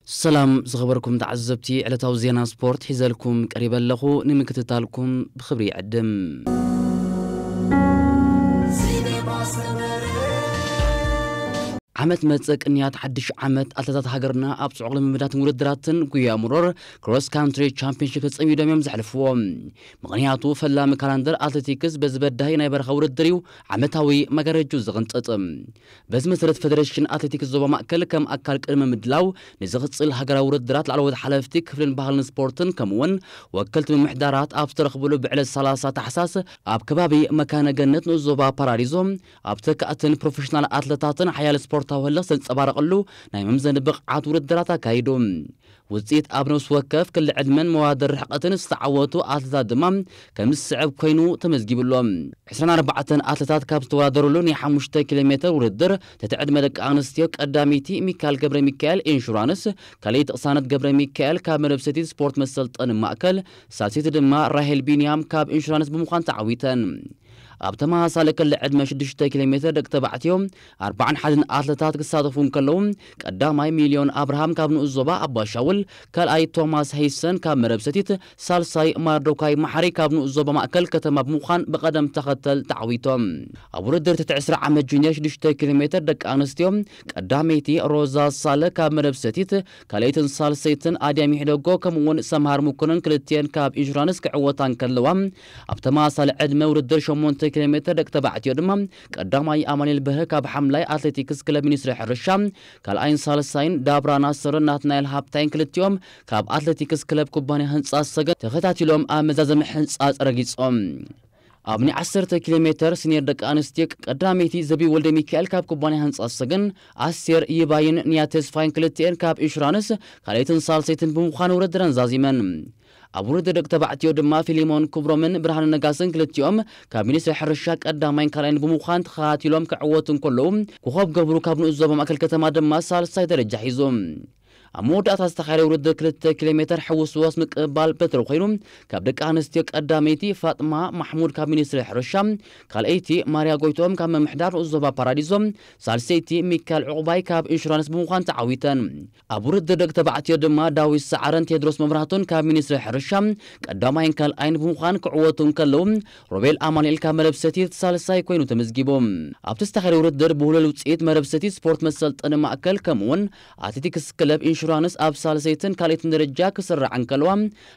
ሰላም ዝኸበርኩም ተዓዘብቲ፣ ዕለታዊ ዜና ስፖርት ሒዘልኩም ቀሪበ ኣለኹ። ንምክትታልኩም ብኽብሪ ይዕድም። ዓመት መጸ ቅንያት ሓድሽ ዓመት ኣትለታት ሃገርና ኣብ ጽዑቕ ልምምዳትን ውድድራትን ጉያ ሙሮር ክሮስ ካንትሪ ቻምፒዮንሺፕ ተጸሚዶም እዮም ዘሕልፍዎ። ምኽንያቱ ፈላሚ ካላንደር ኣትሌቲክስ በዚ በዳሂ ናይ በረኻ ውድድር እዩ ዓመታዊ መጋረጁ ዝቕንጥጥ። በዚ መሰረት ፈደረሽን ኣትሌቲክስ ዞባ ማእከል ከም ኣካል ቅድመ ምድላው ንዝቕጽል ሃገራዊ ውድድራት ላዕለዎት ሓለፍቲ ክፍልን ባህልን ስፖርትን ከምኡውን ወከልቲ ምምሕዳራት ኣብ ዝተረኽብሉ ብዕለት ሰላሳ ታሕሳስ ኣብ ከባቢ መካነ ገነት ንኡስ ዞባ ፓራዲዞ ኣብ ተካእትን ፕሮፌሽናል ኣትለታትን ሓያል ስፖርታዊ ህልኽ ዘንጸባረቐሉ ናይ መምዘኒ ብቕዓት ውድድራት ኣካይዱ። ውጽኢት ኣብ ነፍሲ ወከፍ ክሊ ዕድመን መዋደር ርሕቀትን ዝተዓወቱ ኣትለታት ድማ ከም ዝስዕብ ኮይኑ ተመዝጊብሎም። ዕስራን ኣርባዕተን ኣትለታት ካብ ዝተወዳደሩሉ ናይ ሓሙሽተ ኪሎ ሜትር ውድድር ትሕቲ ዕድመ ደቂ ኣንስትዮ ቀዳመይቲ ሚካል ገብረ ሚካኤል ኢንሹራንስ፣ ካልኣይቲ ቅሳነት ገብረ ሚካኤል ካብ መደብ ሰቲት ስፖርት መሰልጠኒ ማእከል፣ ሳልሰይቲ ድማ ራሄል ቢንያም ካብ ኢንሹራንስ ብምዃን ተዓዊተን። ኣብ ተመሳሳሊ ክሊ ዕድመ ሽዱሽተ ኪሎ ሜትር ደቂ ተባዕትዮ ኣርባዓን ሓደን ኣትለታት ክሳተፉ እንከለዉ፣ ቀዳማይ ሚልዮን ኣብርሃም ካብ ንኡስ ዞባ ኣባሻውል፣ ካልኣይ ቶማስ ሄይሰን ካብ መረብ ሰቲት፣ ሳልሳይ ማርዶካይ ማሓሪ ካብ ንኡስ ዞባ ማእከል ከተማ ብምዃን ብቐደም ተኸተል ተዓዊቶም። ኣብ ውድድር ትሕቲ ዕስራ ዓመት ጁኒየር ሽዱሽተ ኪሎ ሜትር ደቂ ኣንስትዮ ቀዳመይቲ ሮዛ ሳለ ካብ መረብ ሰቲት፣ ካልኣይትን ሳልሰይትን ኣድያም ይሕደጎ ከምኡውን ሰምሃር ሙኩንን ክልቲኤን ካብ ኢንሹራንስ ክዕወታ እንከለዋ፣ ኣብ ተመሳሳሊ ዕድመ ውድድር ሸሞንተ ኪሎ ሜትር ደቂ ተባዕትዮ ድማ ቀዳማይ ኣማኑኤል በርሀ ካብ ሓምላይ ኣትሌቲክስ ክለብ ሚኒስትሪ ሕርሻ፣ ካልኣይን ሳልሳይን ዳብራ ናስርን ናትናኤል ሃብታይን ክልቲኦም ካብ ኣትሌቲክስ ክለብ ኩባንያ ህንፃ ሰገን ተኸታቲሎም ኣብ መዛዘሚ ሕንፃ ረጊፆም። ኣብ ናይ ዓሰርተ ኪሎ ሜትር ሲኒየር ደቂ ኣንስትዮ ቀዳመይቲ ዘቢ ወልደ ሚካኤል ካብ ኩባንያ ህንፃ ሰገን፣ ኣስቴር ይባይን ንያ ተስፋይን ክልቲኤን ካብ ኢንሹራንስ ካልኣይትን ሳልሰይትን ብምዃን ውድድረን ዛዚመን። ኣብ ውድድር ደቂ ተባዕትዮ ድማ ፊሊሞን ክብሮምን ብርሃነ ነጋስን ክልቲኦም ካብ ሚኒስትሪ ሕርሻ ቀዳማይን ካልኣይን ብምዃን ተኸታቲሎም ክዕወቱ እንከለዉ፣ ኮኸብ ገብሩ ካብ ንኡስ ዞባ ማእከል ከተማ ድማ ሳልሳይ ደረጃ ሒዙ። ኣብ መወዳእታ ዝተኻየደ ውድድር ክልተ ኪሎ ሜትር ሕውስዋስ ምቅብባል በትሪ ኮይኑ፣ ካብ ደቂ ኣንስትዮ ቀዳመይቲ ፋጥማ ማሕሙድ ካብ ሚኒስትሪ ሕርሻ፣ ካልኣይቲ ማርያ ጎይትኦም ካብ ምምሕዳር ንኡስ ዞባ ፓራዲዞ፣ ሳልሰይቲ ሚካኤል ዕቑባይ ካብ ኢንሹራንስ ብምዃን ተዓዊተን። ኣብ ውድድር ደቂ ተባዕትዮ ድማ ዳዊት ሰዓረን ቴድሮስ መብራህቱን ካብ ሚኒስትሪ ሕርሻ ቀዳማይን ካልኣይን ብምዃን ክዕወቱ እንከለዉ፣ ሮቤል ኣማኑኤል ካብ መረብ ሰቲት ሳልሳይ ኮይኑ ተመዝጊቡ። ኣብቲ ዝተኻየደ ውድድር ብሁለል ውፅኢት መረብ ሰቲት ስፖርት መሰልጠኒ ማእከል ከምኡውን ኣትሌቲክስ ክለብ ኢንሹራንስ ኣብ ሳልሰይትን ካልኣይትን ደረጃ ክስራዕ እንከለዋ፣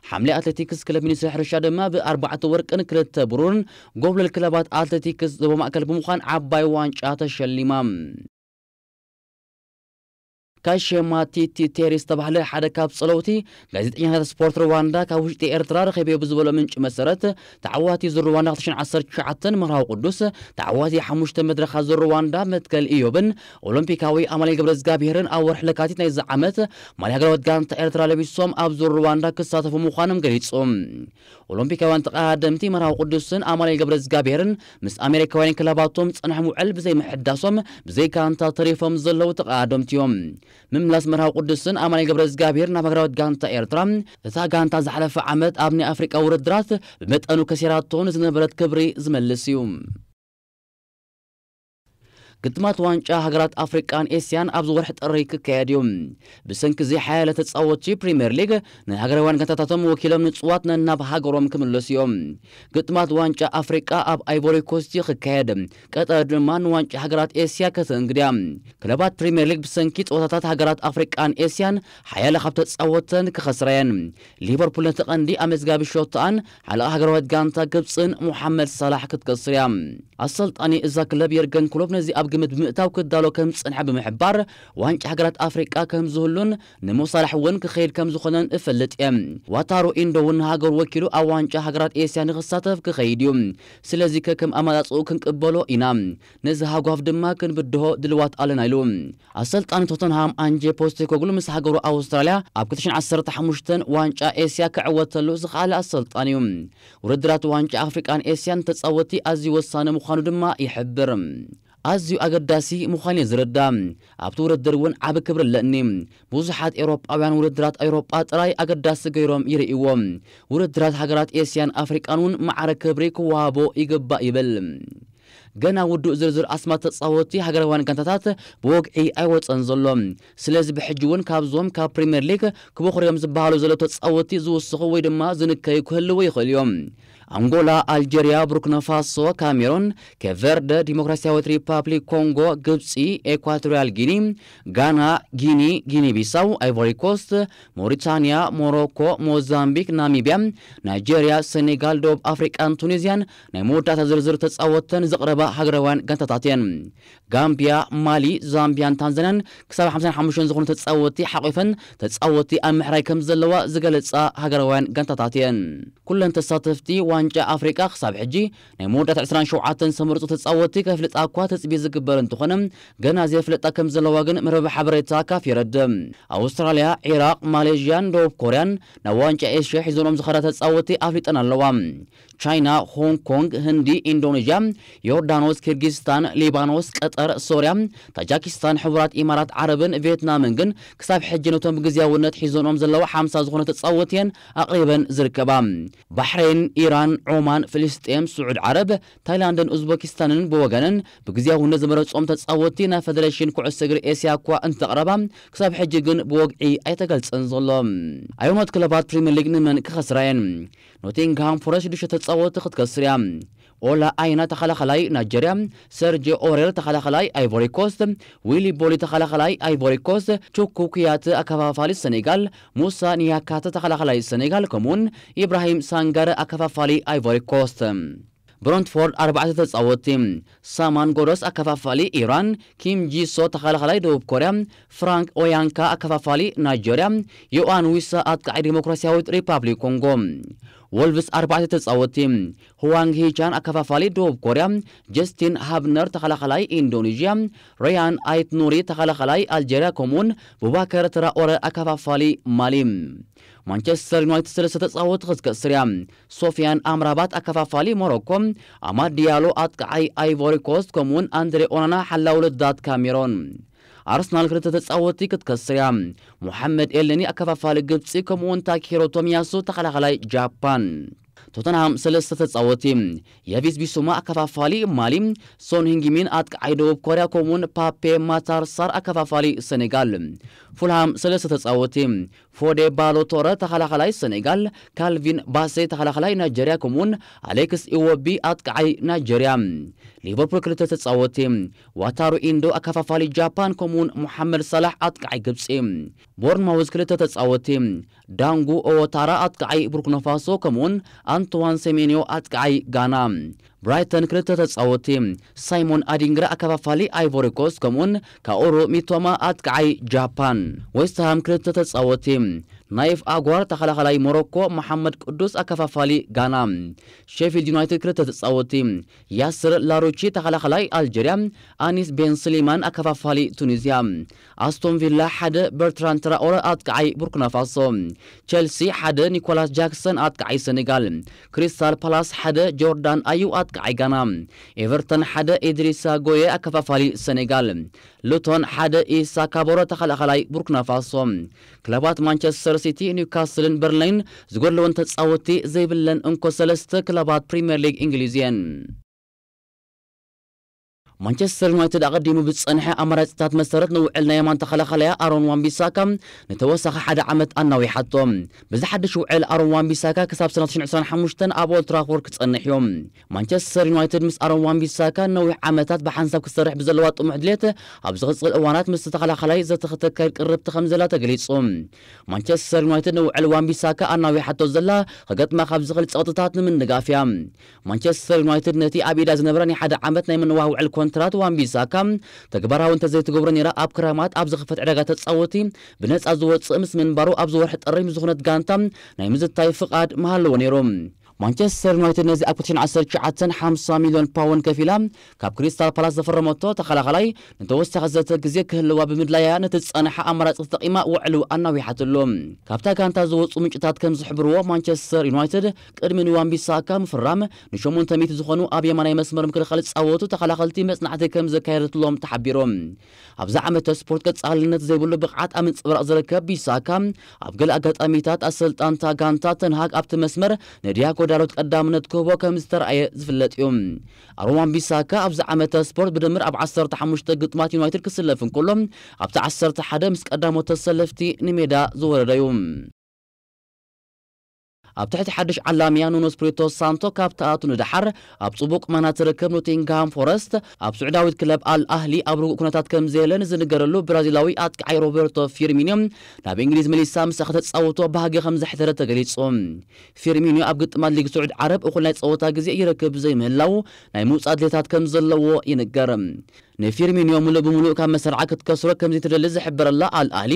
ሓምለ ኣትሌቲክስ ክለብ ሚኒስትሪ ሕርሻ ድማ ብኣርባዕተ ወርቅን ክልተ ብሩርን ጎብለል ክለባት ኣትሌቲክስ ዞባ ማእከል ብምዃን ዓባይ ዋንጫ ተሸሊማ። ካሼማ ቲቲ ቴሪ ዝተባህለ ሓደ ካብ ጸለውቲ ጋዜጠኛታት ስፖርት ሩዋንዳ ካብ ውሽጢ ኤርትራ ረኺበዮ ብዝበሎ ምንጪ መሰረት፣ ተዓዋቲ ዙር ሩዋንዳ ክልተ ሽሕን ዓሰርተ ትሽዓተን መርሃዊ ቅዱስ፣ ተዓዋቲ ሓሙሽተ መድረኻት ዙር ሩዋንዳ መትከል ኢዮብን ኦሎምፒካዊ ኣማኑኤል ገብረዝጋብሄርን ኣብ ወርሒ ለካቲት ናይዚ ዓመት ማልያ ሃገራዊት ጋንታ ኤርትራ ለቢሶም ኣብ ዙር ሩዋንዳ ክሳተፉ ምዃኖም ገሊጹ። ኦሎምፒካውያን ተቐዳደምቲ መርሃዊ ቅዱስን ኣማኑኤል ገብረዝጋብሄርን ምስ ኣሜሪካውያን ክለባቶም ዝጸንሐ ውዕል ብዘይምሕዳሶም ብዘይ ጋንታ ተሪፎም ዘለዉ ተቐዳደምቲ እዮም። ምምላስ መርሃዊ ቅዱስን ኣማኑኤል ገብረዝጋብሄር ናብ ሃገራዊት ጋንታ ኤርትራ፣ እታ ጋንታ ዝሓለፈ ዓመት ኣብ ናይ ኣፍሪቃ ውድድራት ብመጠኑ ከሲራቶ ንዝነበረት ክብሪ ዝመልስ እዩ። ግጥማት ዋንጫ ሃገራት ኣፍሪቃን ኤስያን ኣብዚ ወርሒ ጥሪ ክካየድ እዩ። ብሰንኪ ዘይሓያለ ተጻወትቲ ፕሪምየር ሊግ፣ ናይ ሃገራውያን ጋንታታቶም ወኪሎም ንጽዋት ነናብ ሃገሮም ክምለሱ እዮም። ግጥማት ዋንጫ ኣፍሪቃ ኣብ ኣይቮሪ ኮስት እዩ ክካየድ። ቀጠር ድማ ንዋንጫ ሃገራት ኤስያ ከተእንግድ እያ። ክለባት ፕሪምየር ሊግ ብሰንኪ ጸወታታት ሃገራት ኣፍሪቃን ኤስያን ሓያለ ካብ ተጻወተን ክኸስራ እየን። ሊቨርፑል ነቲ ቀንዲ ኣመዝጋቢ ሸቶኣን ሓለቓ ሃገራዊት ጋንታ ግብጽን ሞሓመድ ሳላሕ ክትከስር እያ። ኣሰልጣኒ እዛ ክለብ የርገን ክሎፕ ነዚ ኣብ ግምት ብምእታው ክዳሎ ከም ዝጸንሐ ብምሕባር፣ ዋንጫ ሃገራት ኣፍሪቃ ከም ዝህሉን ንሞሳላሕ እውን ክኸይድ ከም ዝኾነን እፈልጥ እየ። ዋታሩ ኢንዶ እውን ንሃገሩ ወኪሉ ኣብ ዋንጫ ሃገራት ኤስያ ንኽሳተፍ ክኸይድ እዩ። ስለዚ ከከም ኣመጻጽኡ ክንቅበሎ ኢና። ነዚ ሃጓፍ ድማ ክንብድሆ ድልዋት ኣለና ኢሉ። ኣሰልጣኒ ቶተንሃም ኣንጀ ፖስቴኮግሉ ምስ ሃገሩ ኣውስትራልያ ኣብ ክልተ ሽሕን ዓሰርተ ሓሙሽተን ዋንጫ ኤስያ ክዕወተሉ ዝኸኣለ ኣሰልጣኒ እዩ። ውድድራት ዋንጫ ኣፍሪቃን ኤስያን ተጻወቲ ኣዝዩ ወሳኒ ምዃኑ ድማ ይሕብር። ኣዝዩ ኣገዳሲ ምዃኑ እየ ዝርዳእ። ኣብቲ ውድድር እውን ዓቢ ክብሪ ኣለኒ። ብዙሓት ኤውሮጳውያን ውድድራት ኤውሮጳ ጥራይ ኣገዳሲ ገይሮም ይርእይዎ። ውድድራት ሃገራት ኤስያን ኣፍሪቃን እውን ማዕረ ክብሪ ክወሃቦ ይግባእ ይብል። ገና ውዱእ ዝርዝር ኣስማት ተጻወትቲ ሃገራውያን ጋንታታት ብወግዒ ኣይወጸን ዘሎ። ስለዚ ብሕጂ እውን ካብዞም ካብ ፕሪምየር ሊግ ክበኹርዮም ዝበሃሉ ዘለዉ ተጻወትቲ ዝውስኹ ወይ ድማ ዝንከዩ ክህልዉ ይኽእሉ እዮም። ኣንጎላ፣ ኣልጀርያ፣ ቡርኪና ፋሶ፣ ካሜሮን፣ ኬፕ ቨርደ፣ ዲሞክራሲያዊት ሪፓብሊክ ኮንጎ፣ ግብጺ፣ ኤኳቶሪያል ጊኒ፣ ጋና፣ ጊኒ፣ ጊኒ ቢሳው፣ ኣይቮሪ ኮስት፣ ሞሪታንያ፣ ሞሮኮ፣ ሞዛምቢክ፣ ናሚብያ፣ ናይጄርያ፣ ሴኔጋል፣ ደቡብ ኣፍሪቃን ቱኒዝያን ናይ መወዳእታ ዝርዝር ተጻወተን ዘቕረባ ሃገራውያን ጋንታታት እየን። ጋምቢያ፣ ማሊ፣ ዛምቢያን ታንዛንያን ክሳብ ሓምሳን ሓሙሽተን ዝኾኑ ተጻወትቲ ሓቒፈን ተጻወትቲ ኣብ ምሕራይ ከም ዘለዋ ዝገለጻ ሃገራውያን ጋንታታት እየን። ኩለን ተሳተፍቲ ዋንጫ ኣፍሪቃ ክሳብ ሕጂ ናይ መወዳእታ ዕስራን ሸውዓተን ዝተመርጹ ተጻወትቲ ከፍልጣ እኳ ትጽቢት ዝግበር እንተኾነ፣ ገና ዘይፍለጣ ከም ዘለዋ ግን መርበብ ሓበሬታ ካፍ የረድእ። ኣውስትራልያ፣ ዒራቕ፣ ማሌዥያን ደቡብ ኮርያን ናብ ዋንጫ ኤሽያ ሒዞኖም ዝኸዳ ተጻወትቲ ኣፍሊጠን ኣለዋ። ቻይና፣ ሆንግ ኮንግ፣ ህንዲ፣ ኢንዶኔዥያ፣ ዮርዳኖስ፣ ኪርጊስታን፣ ሊባኖስ፣ ቀጠር፣ ሶርያ፣ ታጃኪስታን፣ ሕቡራት ኢማራት ዓረብን ቪየትናምን ግን ክሳብ ሕጂ ነቶም ብግዝያውነት ሒዞኖም ዘለዋ ሓምሳ ዝኾኑ ተጻወትቲ እየን ኣቕሪበን ዝርከባ። ባሕሬን፣ ኢራን፣ ዖማን፣ ፍልስጤም፣ ስዑድ ዓረብ፣ ታይላንድን ኡዝበኪስታንን ብወገነን ብግዝያውነት ዝመረጾም ተጻወትቲ ናብ ፈደሬሽን ኩዕሶ እግሪ ኤስያ እኳ እንተቕረባ፣ ክሳብ ሕጂ ግን ብወግዒ ኣይተገልጸን ዘሎ። ኣየኖት ክለባት ፕሪምየር ሊግ ንመን ክኸስራ እየን? ኖቲንግሃም ፎረስት ሽዱሽተ ተጻወትቲ ክትከስር እያ። ኦላ ኣይና ተኸላኸላይ ናይጀርያ፣ ሰርጂ ኦሬል ተኸላኸላይ ኣይቮሪ ኮስት፣ ዊሊ ቦሊ ተኸላኸላይ ኣይቮሪ ኮስት፣ ቹኩ ኩያተ ኣከፋፋሊ ሰኔጋል፣ ሙሳ ኒያካተ ተኸላኸላይ ሰኔጋል፣ ከምኡውን ኢብራሂም ሳንጋረ ኣከፋፋሊ ኣይቮሪ ኮስት። ብረንትፎርድ ኣርባዕተ ተጻወትቲ፣ ሳማን ጎዶስ ኣከፋፋሊ ኢራን፣ ኪም ጂሶ ተኸላኸላይ ደቡብ ኮርያ፣ ፍራንክ ኦያንካ ኣከፋፋሊ ናይጀርያ፣ ዮኣን ዊሳ ኣጥቃዓይ ዲሞክራሲያዊት ሪፓብሊክ ኮንጎ። ወልቭስ ኣርባዕተ ተጻወትቲ፣ ሁዋንግ ሂቻን ኣከፋፋሊ ደቡብ ኮርያ፣ ጀስቲን ሃብነር ተኸላኸላይ ኢንዶኔዥያ፣ ረያን ኣይት ኑሪ ተኸላኸላይ ኣልጀርያ፣ ከምኡውን ቡባከር ትራኦረ ኣከፋፋሊ ማሊ። ማንቸስተር ዩናይትድ ሰለስተ ተጻወትቲ ክትከስር እያ። ሶፊያን ኣምራባት ኣከፋፋሊ ሞሮኮ፣ ኣማድ ዲያሎ ኣጥቃዓይ ኣይቮሪ ኮስት፣ ከምኡውን ኣንድሬ ኦናና ሓላው ልዳት ካሜሮን። ኣርሰናል ክልተ ተጻወትቲ ክትከስር እያ። ሞሓመድ ኤልኒ ኣከፋፋሊ ግብጺ፣ ከምኡውን ታኪሂሮ ቶሚያሱ ተኸላኸላይ ጃፓን። ቶተንሃም ሰለስተ ተጻወትቲ፣ ያቪስ ቢሱማ ኣከፋፋሊ ማሊ፣ ሶን ሂንጊሚን ኣጥቃዓይ ደቡብ ኮርያ፣ ከምኡውን ፓፔ ማታር ሳር ኣከፋፋሊ ሰኔጋል። ፉልሃም ሰለስተ ተጻወትቲ፣ ፎዴ ባሎቶረ ተኸላኸላይ ሰኔጋል፣ ካልቪን ባሴ ተኸላኸላይ ናይጀርያ፣ ከምኡውን ኣሌክስ ኢዎቢ ኣጥቃዓይ ናይጀርያ። ሊቨርፑል ክልተ ተጻወትቲ፣ ዋታሩ ኢንዶ ኣከፋፋሊ ጃፓን፣ ከምኡውን ሞሓመድ ሳላሕ ኣጥቃዓይ ግብጺ። ቦርንማውዝ ክልተ ተጻወትቲ፣ ዳንጉ ኦወታራ ኣጥቃዓይ ቡርኪናፋሶ፣ ከምኡውን ኣንቶዋን ሴሜንዮ ኣጥቃዓይ ጋና። ብራይተን ክልተ ተጻወትቲ፣ ሳይሞን ኣዲንግራ ኣከፋፋሊ ኣይቮሪ ኮስት፣ ከምኡውን ካኦሩ ሚቶማ ኣጥቃዓይ ጃፓን። ዌስትሃም ክልተ ተጻወትቲ፣ ናይፍ ኣጓር ተኸላኸላይ ሞሮኮ፣ መሓመድ ቅዱስ ኣከፋፋሊ ጋና። ሼፊልድ ዩናይትድ ክልተ ተጻወትቲ፣ ያስር ላሩቺ ተኸላኸላይ ኣልጀርያ፣ ኣኒስ ቤን ስሊማን ኣከፋፋሊ ቱኒዝያ። ኣስቶን ቪላ ሓደ፣ በርትራንድ ትራኦረ ኣጥቃዓይ ቡርኪናፋሶ። ቸልሲ ሓደ፣ ኒኮላስ ጃክሰን ኣጥቃዓይ ሰኔጋል። ክሪስታል ፓላስ ሓደ፣ ጆርዳን ኣዩ ኣጥቃዓይ ጋና። ኤቨርተን ሓደ፣ ኢድሪሳ ጎየ ኣከፋፋሊ ሰኔጋል። ሉቶን ሓደ፣ ኢሳ ካቦሮ ተኸላኸላይ ቡርኪናፋሶ። ክለባት ማንቸስተር ሲቲ፣ ኒውካስልን በርንሌን ዝጎድለወን ተጻወትቲ ዘይብለን እንኮ ሰለስተ ክለባት ፕሪምየር ሊግ እንግሊዝ እየን። ማንቸስተር ዩናይትድ ኣቐዲሙ ብዝጸንሐ ኣማራጺታት መሰረት ንውዕል ናይ የማን ተኸላኸላያ ኣሮን ዋንቢሳካ ንተወሳኺ ሓደ ዓመት ኣናዊሓቶ። ብዚ ሓድሽ ውዕል ኣሮን ዋንቢሳካ ክሳብ ሰነ ክልተ ሽሕን ዕስራን ሓሙሽተን ኣብ ኦልትራፎርድ ክጸንሕ እዩ። ማንቸስተር ዩናይትድ ምስ ኣሮን ዋንቢሳካ ነዊሕ ዓመታት ብሓንሳብ ክሰርሕ ብዘለዋ ጥሙሕ ድሌት ኣብ ዝቕጽል እዋናት ምስ ተኸላኸላይ ዘተ ክተካይድ ቅርብቲ ከም ዘላ ተገሊጹ። ማንቸስተር ዩናይትድ ንውዕል ዋንቢሳካ ኣናዊሓቶ ዘላ ክገጥማ ካብ ዝኽእል ጸቕጥታት ንምንጋፍ እያ። ማንቸስተር ዩናይትድ ነቲ ኣብ ኢዳ ዝነበረ ናይ ሓደ ዓመት ናይ ምንዋህ ውዕል ኮንትራት ዋንቢሳካ ተግባራዊ እንተዘይትገብሮ ነይራ፣ ኣብ ክረማት ኣብ ዝኽፈት ዕዳጋ ተጻወቲ ብነጻ ዝወጽእ ምስ ምንባሩ ኣብዚ ወርሒ ጥሪ ምስ ዝኾነት ጋንታ ናይ ምዝታይ ፍቓድ ምሃለዎ ነይሩ። ማንቸስተር ዩናይትድ ነዚ ኣብ ክልተ ሽሕን ዓሰርተ ትሽዓተን ሓምሳ ሚልዮን ፓውንድ ከፊላ ካብ ክሪስታል ፓላስ ዘፈረመቶ ተኸላኸላይ ንተወሳኺ ዘተ ግዜ ክህልዋ ብምድላያ ነቲ ዝጸንሐ ኣማራጺ ተጠቒማ ውዕሉ ኣናዊሓትሉ። ካብታ ጋንታ ዝወጹ ምንጭታት ከም ዝሕብርዎ ማንቸስተር ዩናይትድ ቅድሚ ንዋንቢሳካ ምፍራም ንሸሞንተ ሚእቲ ዝኾኑ ኣብ የማናይ መስመር ምክልኻል ዝጻወቱ ተኸላኸልቲ መጽናዕቲ ከም ዘካየደትሎም ተሓቢሩ። ኣብዚ ዓመተ ስፖርት ቀጻልነት ዘይብሉ ብቕዓት ኣብ ምንጽብራቕ ዝርከብ ቢሳካ ኣብ ገለ ኣጋጣሚታት ኣሰልጣንታ ጋንታ ተንሃግ ኣብቲ መስመር ንዲያጎ ዳሎት ቀዳምነት ክህቦ ከም ዝተረኣየ ዝፍለጥ እዩ። ኣሮማን ቢሳካ ኣብዚ ዓመተ ስፖርት ብድምር ኣብ ዓሰርተ ሓሙሽተ ግጥማት ዩናይትድ ክስለፍ እንከሎ፣ ኣብቲ ዓሰርተ ሓደ ምስ ቀዳሞት ተሰለፍቲ ንሜዳ ዝወረደ እዩ። ኣብ ትሕቲ ሓድሽ ዓላምያ ኑኖ ስፕሪቶ ሳንቶ ካብ ተኣቱ ንደሓር ኣብ ጽቡቕ ቁመና ትርከብ ኖቲንግሃም ፎረስት፣ ኣብ ስዑዳዊት ክለብ ኣል ኣህሊ ኣብ ርጉእ ኩነታት ከም ዘየለ ንዝንገረሉ ብራዚላዊ ኣጥቃዓይ ሮበርቶ ፊርሚኒዮ ናብ እንግሊዝ መሊሳ ምሳኻ ተጻውቶ ባህጊ ከም ዘሕደረ ተገሊጹ። ፊርሚኒዮ ኣብ ግጥማት ሊግ ስዑድ ዓረብ እኹል ናይ ጸወታ ግዜ ይረክብ ዘይምህላው ናይ ምውጻእ ድሌታት ከም ዘለዎ ይንገር። ንፊርሚኒዮ ምሉእ ብምሉእ ካብ መሰርዓ ክትከስሮ ከም ዘይትደሊ ዝሕበረላ ኣል ኣህሊ፣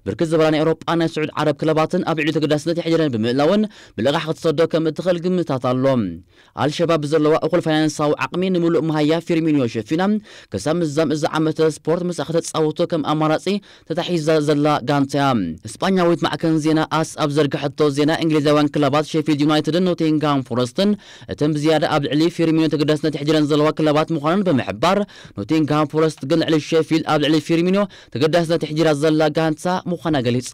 ብርክት ዝበላ ናይ ኤውሮጳ ናይ ስዑድ ዓረብ ክለባትን ኣብ ልዕሊ ተገዳስነት የሕዲረን ብምህላወን ብልቓሕ ክትሰዶ ከም እትኽእል ግምታት ኣሎ። ኣልሸባብ ብዘለዋ እኹል ፋይናንሳዊ ዓቕሚ ንምሉእ መሃያ ፊርሚኒዮ ሸፊና፣ ክሳብ ምዛም እዚ ዓመተ ስፖርት ምስኣ ከተጻውቶ ከም ኣማራጺ ተታሒዛ ዘላ ጋንታ እያ። ስጳኛዊት ማዕከን ዜና ኣስ ኣብ ዘርግሐቶ ዜና፣ እንግሊዛውያን ክለባት ሼፊልድ ዩናይትድን ኖቲንግሃም ፎረስትን እተን ብዝያዳ ኣብ ልዕሊ ፊርሚኖ ተገዳስነት የሕዲረን ዘለዋ ክለባት ምዃነን ብምሕባር፣ ኖቲንግሃም ፎረስት ግን ልዕሊ ሼፊልድ ኣብ ልዕሊ ፊርሚኖ ተገዳስነት የሕዲራ ዘላ ጋንታ ምዃና ገሊጻ።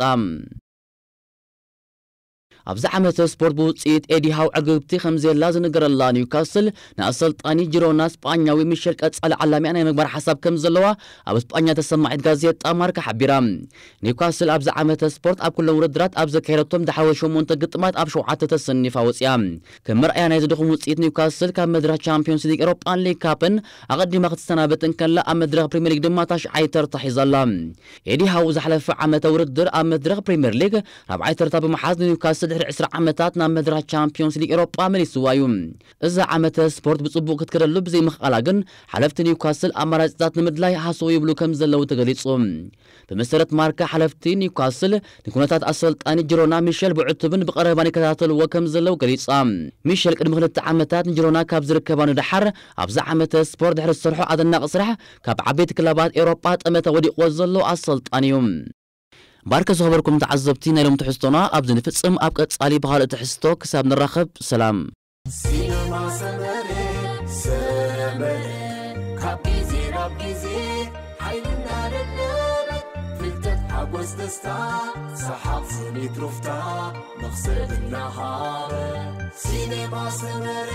ኣብዚ ዓመተ ስፖርት ብውፅኢት ኤዲ ሃው ዕግብቲ ከም ዘየላ ዝንገረላ ኒውካስል፣ ንኣሰልጣኒ ጂሮና ስጳኛዊ ሚሸል ቀጻሊ ዓላሚኣ ናይ ምግባር ሓሳብ ከም ዘለዋ ኣብ ስጳኛ ተሰማዒት ጋዜጣ ማርካ ሓቢራ። ኒውካስል ኣብዚ ዓመተ ስፖርት ኣብ ኩሎም ውድድራት ኣብ ዘካየደቶም ዝሓወ ሸሞንተ ግጥማት ኣብ ሸውዓተ ተሰኒፋ ወፂኣ። ከም መርኣያ ናይዚ ድኹም ውፅኢት ኒውካስል ካብ መድረኽ ቻምፒዮንስ ሊግ ኤሮጳን ሊግ ካፕን ኣቐዲማ ክትሰናበት እንከላ፣ ኣብ መድረኽ ፕሪምየር ሊግ ድማ ታሽዓይ ተርታ ሒዛ ኣላ። ኤዲ ሃው ዝሓለፈ ዓመተ ውድድር ኣብ መድረኽ ፕሪምየር ሊግ ራብዓይ ተርታ ብምሓዝ ንኒውካስል ድሕሪ ዕስራ ዓመታት ናብ መድረኽ ቻምፒዮንስ ሊግ ኤሮጳ መሊስዋ እዩ። እዛ ዓመተ ስፖርት ብጽቡቕ ክትከደሉ ብዘይምኽኣላ ግን ሓለፍቲ ኒውካስል ኣማራጺታት ንምድላይ ሃሰው ይብሉ ከም ዘለዉ ተገሊጹ። ብመሰረት ማርካ ሓለፍቲ ኒውካስል ንኩነታት ኣሰልጣኒ ጅሮና ሚሸል ብዕቱብን ብቐረባን ይከታተልዎ ከም ዘለዉ ገሊጻ። ሚሸል ቅድሚ ክልተ ዓመታት ንጅሮና ካብ ዝርከባ ንደሓር ኣብዚ ዓመተ ስፖርት ድሕሪ ዝሰርሖ ኣደናቒ ስራሕ ካብ ዓበይቲ ክለባት ኤውሮጳ ጠመተ ወዲቕዎ ዘሎ ኣሰልጣኒ እዩ። ባርከ ዝኸበርኩም ተዓዘብቲ ናይ ሎም ትሕዝቶና ኣብዚ ንፍጽም። ኣብ ቀጻሊ ብኻልእ ትሕዝቶ ክሳብ ንራኸብ ሰላም። ሲነማ ሰመረ ሰመረ ካብ ግዜ ናብ ግዜ ሓይልና ደለበ ፍልጠት ሓጎስ ደስታ ሰሓቕ ስኒት ሩፍታ መኽሰብ እናሃበ ሲነማ ሰመረ